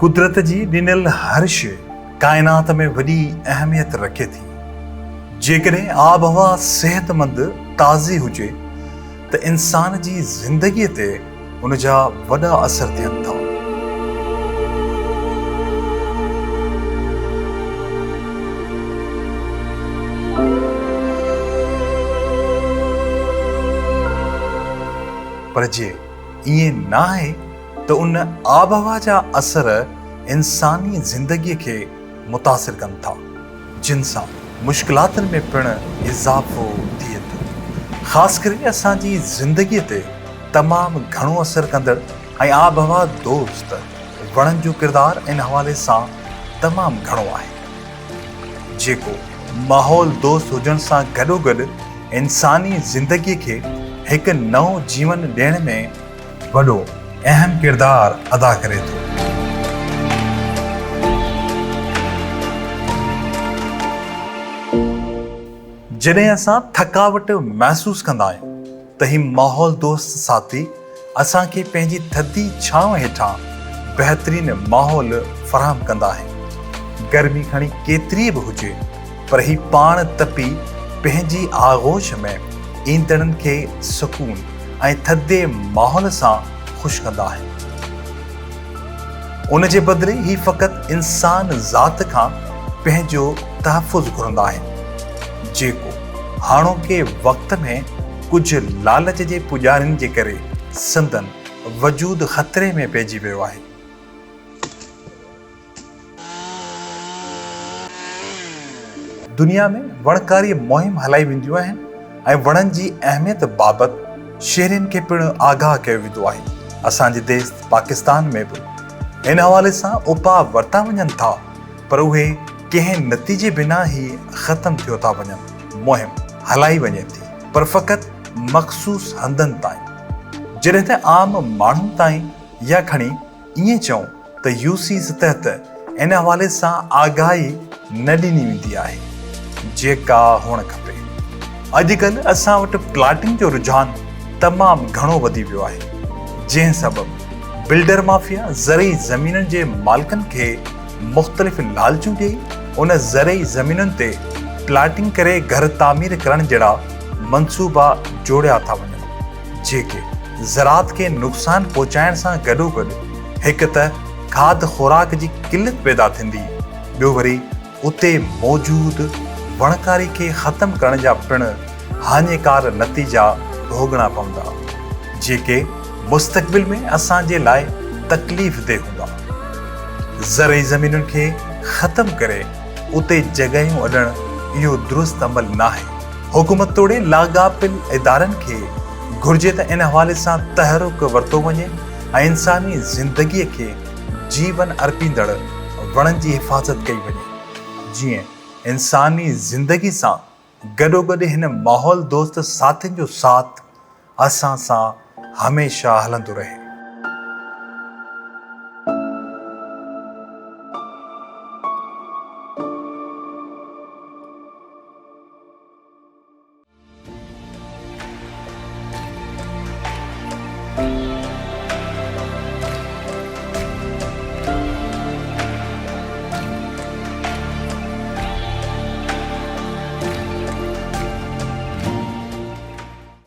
قدرت جي ڏنل هر شيء ڪائنات ۾ وڏي اهميت رکي ٿي. جيڪڏهن آبهوا صحتمند تازي هجي ته انسان جي زندگيء تي ان جا وڏا اثر ٿين ٿا. پر جي ائين ناهي ته ان آبهوا جا اثر انساني زندگيء کي متاثر ڪن ٿا، جن سان مشڪلاتن ۾ پڻ اضافو ٿئي ٿو. خاص ڪري اسان جي زندگيء تي تمام گهڻو اثر ڪندڙ ۽ آبهوا دوست وڻن جو ڪردار ان حوالي سان تمام گهڻو آهي، جيڪو ماحول دوست هجڻ سان گڏوگڏ انساني زندگيء کي هڪ نئون جيون ڏيڻ ۾ وڏو اهم ڪردار ادا ڪري ٿو. جڏهن اسان ٿڪاوٽ محسوس ڪندا آهيون ته هي ماحول دوست ساٿي اسان کي پنهنجي ٿڌي ڇانو هيٺان بهترين ماحول فراهم ڪندا آهن. گرمي کڻي ڪيتري به هجي پر هي پاڻ تپي پنهنجي آغوش ۾ ايندڙن کي سڪون ۽ ٿڌي ماحول سان خوش ڪندا آهن. ان جي بدلي هي فقط انسان ذات کان پنهنجو تحفظ گهرندا آهن، جيڪو هاڻوڪي وقت ۾ ڪجهه لالچ جي پوڄارين جي ڪري سندن وجود خطري ۾ پئجي ويو آهي. دنيا ۾ وڻڪاري مهم هلائي وينديون آهن ۽ وڻن جي اهميت بابت شهرين کي پڻ آگاهه ڪيو ويندو آهي. اسان جي ديس پاڪستان ۾ به ان حوالي سان اپاء ورتا وڃن ٿا پر اهي ڪنهن نتيجي بنا ئي ختم ٿيو ٿا وڃن. مهم هلائي وڃي ٿي پر فقط مخصوص هنڌن تائين جڏهن ته عام ماڻهن تائين يا کڻي ائين چئون ته يو سي سطح ته ان حوالي سان آگاهي نه ڏني ويندي آهي جيڪا هئڻ کپي. اڄڪلهه اسان وٽ پلاٽنگ جو رجحان تمام گهڻو وڌي ويو آهي جنهن سبب بلڊر مافيا زرعي زمينن جي مالڪن کي مختلف لالچون ڏئي ان زرعي زمينن تي پلاٽنگ ڪري گهر تعمير ڪرڻ جهڙا منصوبا جوڙيا ٿا وڃن. جيڪي زراعت کي نقصان پهچائڻ سان گڏوگڏ هڪ ته کاڌ خوراڪ جي قلت پيدا ٿيندي ٻيو وري اتي موجود وڻڪاري کي ختم ڪرڻ جا پڻ هاڃيڪار نتيجا ڀوڳڻا پوندا جيڪي مستقبل ۾ اسان جي لاء تڪليف ده هوندا. زرعي زمينن کي ختم ڪري اتي جڳهيون اڏڻ اهو درست عمل ناهي. حڪومت توڙي لاڳاپيل ادارن کي گهرجي ته ان حوالي سان تحرڪ ورتو وڃي ۽ انساني زندگي کي جيون ارپيندڙ وڻن جي حفاظت ڪئي وڃي جيئن انساني زندگي سان گڏوگڏ هن ماحول دوست ساٿين جو ساٿ اسان سان هميشه هلندو رهي.